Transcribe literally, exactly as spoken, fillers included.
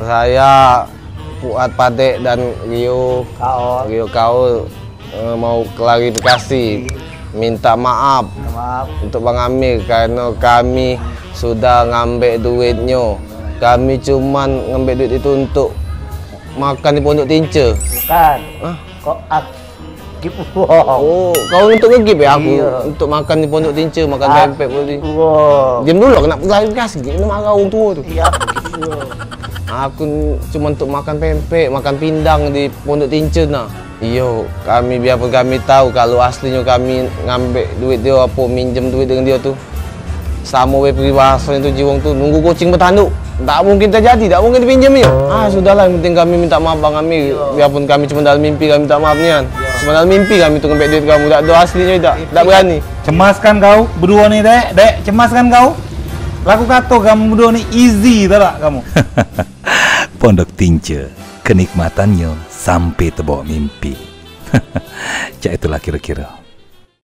Saya, Fuad Padek dan Rio, Kaol. Rio Kaol, eh, mau klarifikasi, minta maaf untuk Bang Amir karena kami sudah ngambek duitnyo. Kami cuman ngambek duit itu untuk makan di Pondok Tince. Bukan. Hah? Kok ak-, gip uwong. Oh, kau untuk ngegip ya aku? Iya. Untuk makan di Pondok Tince, makan pempek Pondok Tince. Diam dulu, kena klarifikasi, kena marah orang tua tu. Iya. Aku cuma untuk makan pempek, makan pindang di Pondok Tince nah. Iyo, kami biarpun kami tahu kalau aslinyo kami ngambek duit dio apa minjem duit dengan dio tu. Samo be peribahasanyo tu jiwong tu nunggu kucing betanduk. Tak mungkin terjadi, tak mungkin dipinjam yo. Ah, sudahlah, yang penting kami minta maaf Bang Amir. Biarpun kami cuma dalam mimpi kami minta maaf nian. Cuma dalam mimpi kami tu ngambek duit kamu, tak do aslinyo tak, tak berani. Cemas kan kau berdua ni, Dek? Dek, cemas kan kau? Laku kato kamu berdua ni easy, tau tak kamu? Pondok Tince, kenikmatannyo sampe tebawa mimpi. Cak itulah kiro-kiro.